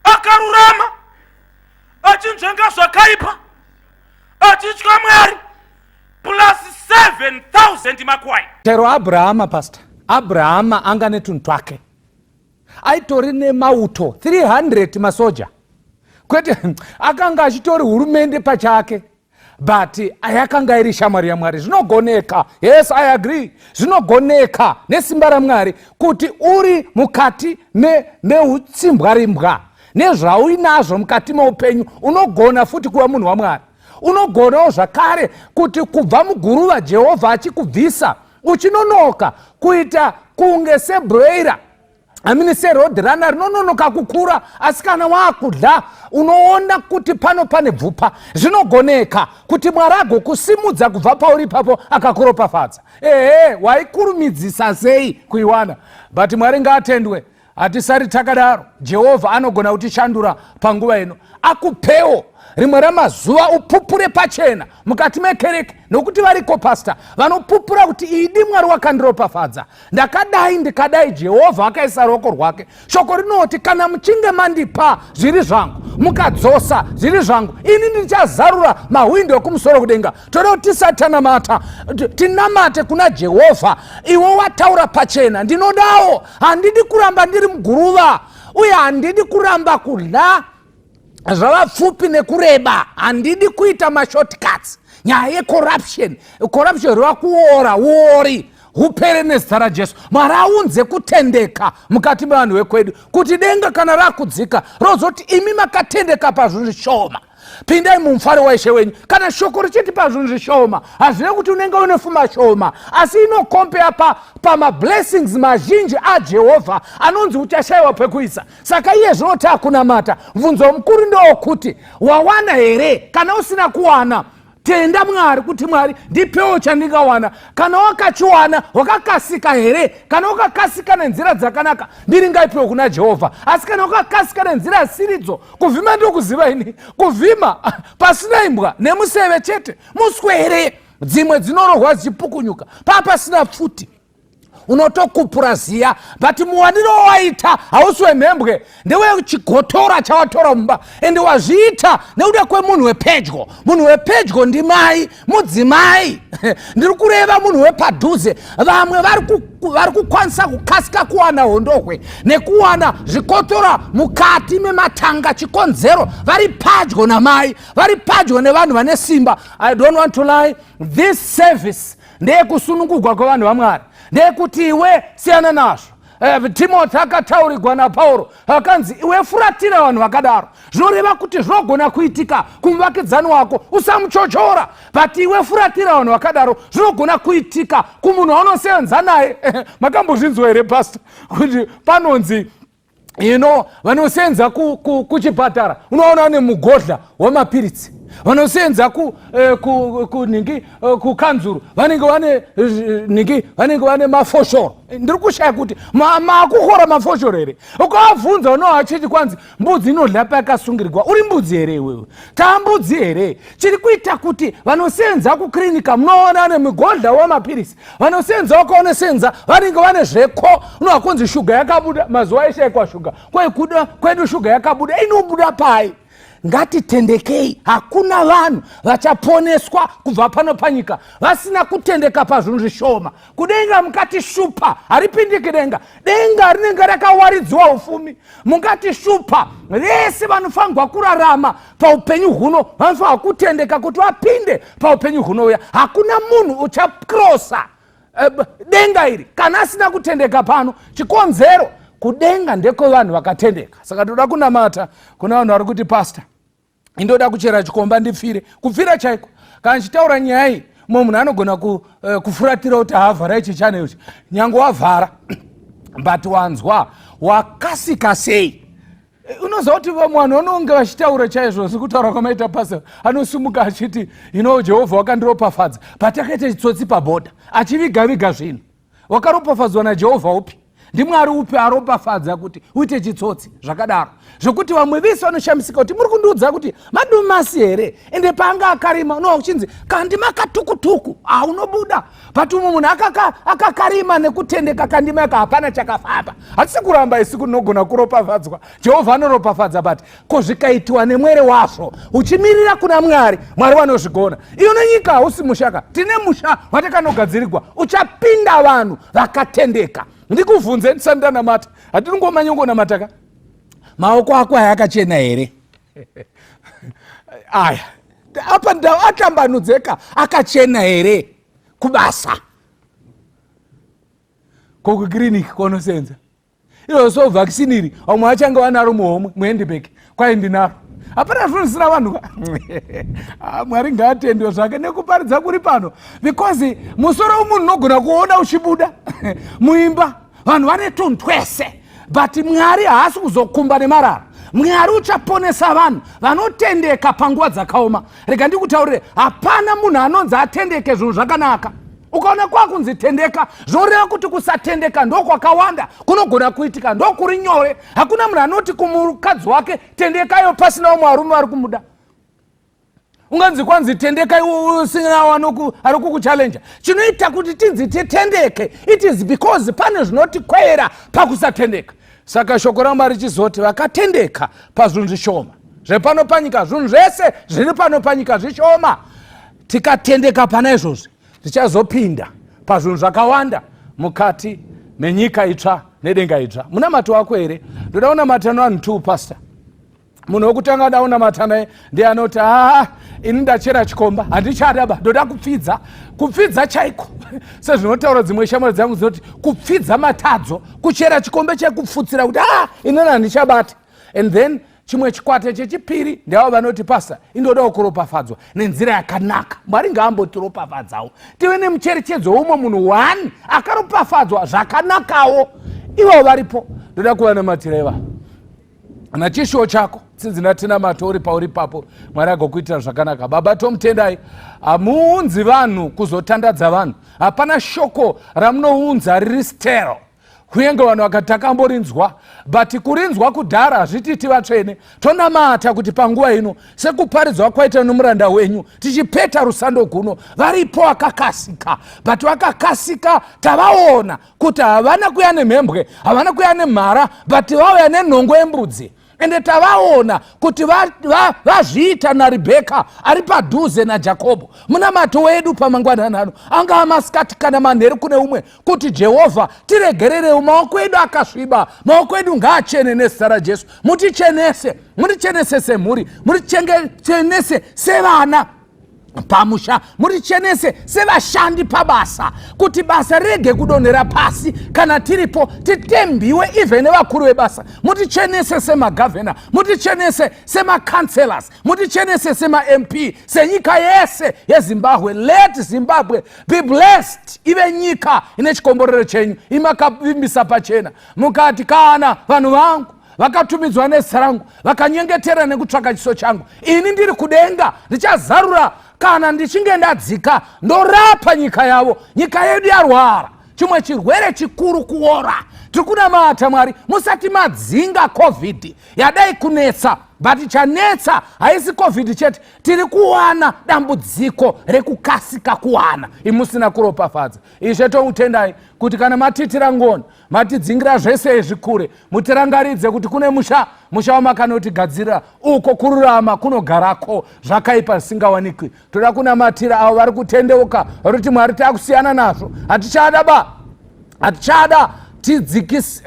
akarurama, achinzvenga zvakaipa, achitya Mwari, plus 7000 makwai. Chero Abrahama, Pastor Abrahama anga netunhu twake, aitori nemauto 300 masoja, kwete akanga achitori hurumende pachake, but yakanga iri shamwari yaMwari. Zvinogoneka, yes, I agree, zvinogoneka nesimba raMwari kuti uri mukati meutsimbwarimbwa nezvauinazvo mukati meupenyu, unogona futi kuva munhu waMwari. Unogonawo zvakare kuti kubva muguruva Jehovha achikubvisa uchinonoka kuita kunge sebroira, amini seroad runner rinononoka kukura, asi kana waakudla unoona kuti pano pane bvupa. Zvinogoneka kuti Mwari agokusimudza kubva pauri ipapo akakuropafadza. Ehe, waikurumidzisa sei kuiwana? But Mwari ngaatendwe, hatisari takadaro. Jehovha anogona kutishandura panguva ino, akupewo rimwe ramazuva upupure pachena mukati mekereke, nokuti variko pasta vanopupura kuti idi Mwari wakandiropafadza, ndakadai ndikadai, Jehovha akaisa ruoko rwake. Shoko rinoti kana muchinge mandipa zviri zvangu, mukadzosa zviri zvangu, ini ndichazarura mahwindo ekumusoro kudenga. Toda kuti tisati tanamata tinamate kuna Jehovha. Iwe wataura pachena, ndinodawo, handidi kuramba ndiri muguruva, uye handidi kuramba kudla zvavapfupi nekureba, handidi kuita mashortcuts. Nyaya yecorruption, corruption reva kuora, uori hupere nezita raJesu. Mwari aunze kutendeka mukati mevanhu vekwedu, kuti denga kana rakudzika rozoti imi makatendeka pazvinhu zvishoma, pindai mumufaro waIshe wenyu. Kana shoko richiti pazvinhu zvishoma, hazvive kuti unenge une fuma shoma, asi inokompeya pamablessings mazhinji aJehovha anonzi uchashayiwa pekuisa. Saka iye zvino takunamata, mubvunzo mukuru ndewokuti wawana here? Kana usina kuwana, tenda Mwari kuti Mwari ndipewo chandingawana. Kana wakachiwana, wakakasika here? Kana wakakasika nenzira dzakanaka, ndiri ngaipiwe kuna Jehovha. Asi kana wakakasika nenzira siridzo, kuvhima ndokuziva ini, kuvhima pasina imbwa nemuseve chete, muswere dzimwe dzinorohwa dzichipukunyuka, paa pasina pfuti unotokupura ziya, but muwaniro wawaita hausi wemhembwe, ndewechigotora chawatora mumba, ende wazviita nekuda kwemunhu wepedyo. Munhu wepedyo ndimai, mudzimai, ndiri kureva munhu wepadhuze. Vamwe vari kukwanisa kukasika kuwana hondohwe nekuwana zvikotora mukati mematanga, chikonzero vari padyo namai, vari padyo nevanhu vane simba. I don't want to lie, this service ndeyekusunungurwa kwevanhu vaMwari, ndeyekuti iwe siyana nazvo. Timothy akataurirwa naPauro, akanzi iwe furatira vanhu vakadaro. Zvinoreva kuti zvinogona kuitika kumuvakidzani wako, usamuchochora, but iwe furatira vanhu vakadaro. Zvinogona kuitika kumunhu waunosevenza naye. Makambozvinzwa here, pastor, kuti panonzi You know, vanosenza kuchipatara unoona vane mugodla wemapiritsi, vanosenza kunhingi kukanzuru vanenge vane nhingi, vanenge vane mafoshoro. Ndiri kushaya kuti makuhora mafoshoro here? Ukavabvunza unova achiti kwanzi mbudzi inodya payakasungirwa. Uri mbudzi here iwewe? Tambudzi here? Chiri kuita kuti vanosenza kukirinika munoona vane mugodla wemapirisi, vanosenza wakaonesenza vanenge vane zveko. Unova kunzi shuga yakabuda, mazuva aishaikwa shuga kwekuda kwedu, shuga yakabuda, inobuda pai? Ngatitendekei. Hakuna vanhu vachaponeswa kubva pano panyika vasina kutendeka pazvinhu zvishoma. Kudenga mukatishupa haripindiki denga. Denga rinenge rakawaridziwa ufumi. Mungatishupa vese vanofanirwa kurarama paupenyu huno vanofanirwa kutendeka kuti vapinde paupenyu hunouya. Hakuna munhu uchakrosa denga iri kana asina kutendeka pano. Chikonzero, kudenga ndekwevanhu vakatendeka. Saka toda kunamata kuna vanhu vari kuti, "Pastor, indoda kuchera chikomba ndipfire." Kupfira chaiko. Kana chitaura nyaya iyi, mumwe munhu anogona kufuratira kuti haavhara ichi channel ichi. Nyange wavhara, but wanzwa wakasika sei? Unoziva kuti vamwe vanhu vanonge vachitaura chaizvo sekutaura kwamaita pastor, anosumuka achiti, "Ino Jehovha wakandiropafadza patakaita chitsotsi pabhodha," achiviga viga zvinhu. Wakaropafadzwa naJehovha upi? NdiMwari upi aropafadza kuti uite chitsotsi zvakadaro, zvokuti vamwe vese vanoshamisika kuti muri kundiudza kuti madumasi here? Ende paanga akarima unova kuchinzi kandima katukutuku haunobuda, but umwe munhu akakarima nekutendeka kandima yaka hapana chakafamba. Hatisi kuramba isi kunogona kuropafadzwa, Jehovha anoropafadza, but ko zvikaitiwa nemwere wazvo uchimirira kuna Mwari, Mwari vanozvigona. Iyo nenyika hausi mushaka, tine musha watakanogadzirirwa uchapinda vanhu vakatendeka. Ndikuvhunze ndisati ndanamata, hatiri ngomanyongonamata ka, maoko ako aya akachena here? Aya apa atambanudzeka, akachena here kubasa kokukiriniki konosenza iro? So vaccine iri vamwe vachange vanaro muhomwe, muhandbag, kwai ndinaro. Hapana zvinosina vanhu. Ah, Mwari ngaatendwe zvake nekuparidza kuri pano, because musoro wemunhu unogona kuona uchibuda muimba, vanhu vane tunhu twese, but Mwari haasi kuzokumba nemarara. Mwari uchaponesa vanhu vanotendeka panguva dzakaoma. Rega ndikutaurire, hapana munhu anonzi atendeke zvinhu zvakanaka. Ukaona kwakunzi tendeka, zvoreva kuti kusatendeka ndokwakawanda kunogona kuitika, ndokuri nyore. Hakuna munhu anoti kumukadzi wake tendekayo pasina vamwe varume vari kumuda. Unganzi kwanzi tendeka usina ari kukuchallenja. Chinoita kuti tinzi titendeke, it is because pane zvinotikwera pakusatendeka. Saka shoko raMwari richizoti vakatendeka pazvinhu zvishoma zvepano panyika, zvinhu zvese zviri pano panyika zvishoma, tikatendeka pana izvozvi tichazopinda pazvinhu zvakawanda mukati menyika itsva nedenga idzva. Munamato wako here? Ndoda kunamata nevanhu two, pastor. Munhu wekutanga da kunamata naye ndiye anoti, "Aa, ini ndachera chikomba, handichada ba, ndoda kupfidza." Kupfidza chaiko, sezvinotaura dzimwe shamwari dzangu dzinoti kupfidza matadzo, kuchera chikombe chekupfutsira kuti, "A, inini handichabata." And then chimwe chikwata chechipiri ndevavo vanoti, "Pastor, indodawo kuropafadzwa nenzira yakanaka." Mwari ngaambotiropafadzawo tive nemucherechedzo weumwe munhu one akaropafadzwa zvakanakawo. Ivo varipo, ndoda kuvanamatira ivavo nachishuwo chako. Tsinzi natinamato uri pauri papo, Mwari agokuitira zvakanaka. Baba, tomutendai. Hamuunzi vanhu kuzotandadza vanhu. Hapana shoko ramunounza riri stale. Kunyange vanhu vakati takamborinzwa, but kurinzwa kudhara hazvititi vatsvene. Tonamata kuti panguva ino, sekuparidzwa kwaita nomuranda wenyu, tichipeta rusando guno, varipo vakakasika, but vakakasika tavaona kuti havana kuya nemhembwe, havana kuya nemhara, but vauya nenhongo yembudzi. Ende tavaona kuti vazviita naRibheka ari padhuze naJakobho. Munamato wedu pamangwanani ano, angaa masikati kana manheru kune umwe, kuti Jehovha tiregererewo, maoko edu akasviba, maoko edu ngaachene nezita raJesu. Mutichenese, mutichenese semhuri, mutichenese sevana pamusha, mutichenese sevashandi pabasa, kuti basa rirege kudonhera pasi kana tiripo, titembiwe even nevakuru vebasa. Mutichenese semagavhena, mutichenese semacouncillors, mutichenese semaMP, senyika yese yeZimbabwe. Let Zimbabwe be blessed, ive nyika ine chikomborero chenyu. Imakavimbisa pachena mukati, "Kana vanhu vangu vakatumidzwa nezita rangu vakanyengetera nekutsvaka chiso changu, ini ndiri kudenga ndichazarura kana ndichinge ndadzika ndorapa nyika yavo. Nyika yedu yarwara chimwe chirwere chikuru, kuora. Tiri kunamata, Mwari, musati madzinga COVID yadai kunetsa, but chanetsa haisi COVID chete. Tiri kuwana dambudziko rekukasika kuwana imusina kuropafadza. Ishe, tomutendai kuti kana matiitira ngoni, matidzingira zvese izvi kure, mutirangaridze kuti kune musha, musha wamakanotigadzirira, uko kururama kunogarako, zvakaipa zvisingawanikwi. Toda kunamatira avo vari kutendeuka, vari kuti, "Mwari, taakusiyana nazvo, hatichada ba, hatichada,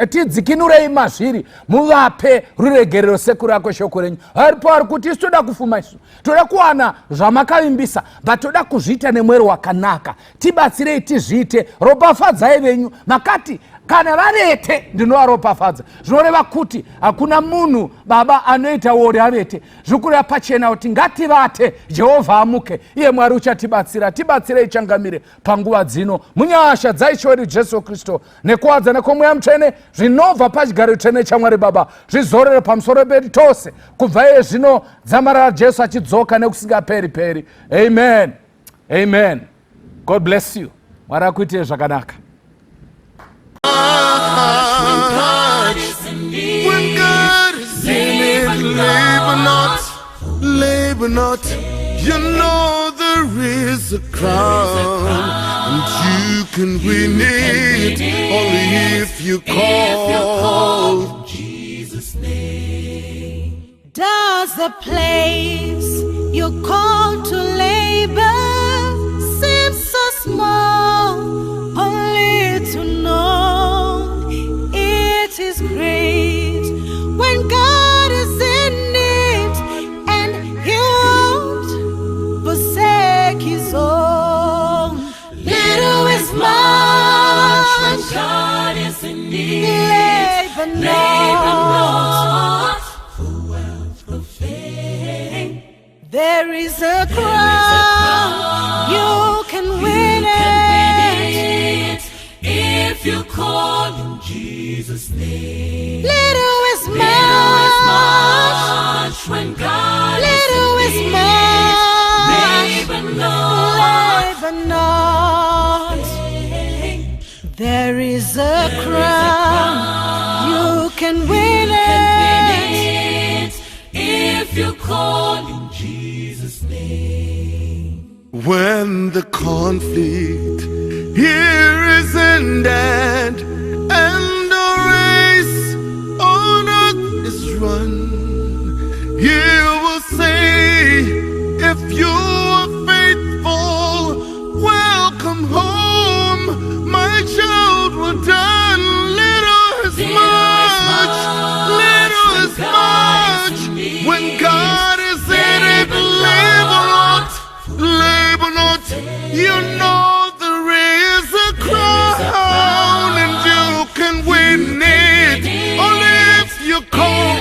tidzikinurei mazviri." Muvape ruregerero sekuru kweshoko renyu. Varipo vari kuti, "Isu toda kufuma, isu toda kuwana zvamakavimbisa, but toda kuzviita nemwero wakanaka. Tibatsirei tizviite." Ropafadzai venyu. Makati, "Kana varete, ndinovaropafadza." Zvinoreva kuti hakuna munhu, Baba, anoita wori avete. Zviri kureva pachena kuti ngativate, Jehovha amuke. Iye Mwari uchatibatsira. Tibatsirei, changamire, panguva dzino, munyasha dzaIshe wedu Jesu Kristu nekuwadzana kwomweya Mutsvene zvinobva pachigaro chitsvene chaMwari Baba, zvizorere pamusoro pedu tose kubva iye zvino dzamarara Jesu achidzoka nekusingaperi peri. Amen, amen. God bless you. Mwari akuitire zvakanaka. When God is in it, labor not, labor not. You know there is a crown, and you can win it only if you call. Does the place you call to labor seem so small? Only to know it is great when God is in it and He won't forsake His own. Little is much when God is in it. Labor Labor not. Not for wealth or fame. There is a crown, you can win it. It if you call in Jesus' name. Little is Little is much, much when God little is is in it. much. Labor not. Labor not. There is a crown, you can win it. It if you call in Jesus' name. When the conflict here is ended and the race on earth is run, you will say, if you are faithful, welcome home, my child, well done. Little is much, little is much. When God is in it, labor not, labor not. You know there is a crown and you can win it. Only if you call,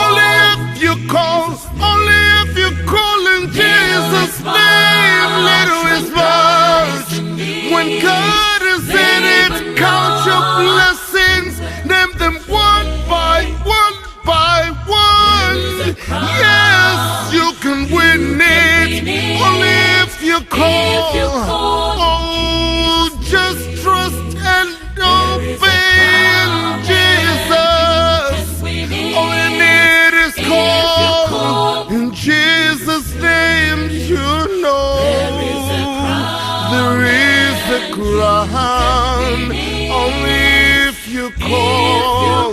only if you call, only if you call in Jesus' name. Little is much. When God is in it, count your blessings, name them one by one by one. Yes, you can win it. Only if you call. Oh, just trust and obey in Jesus. All you need is call. In Jesus' name, you know there is a crown. Only if you call.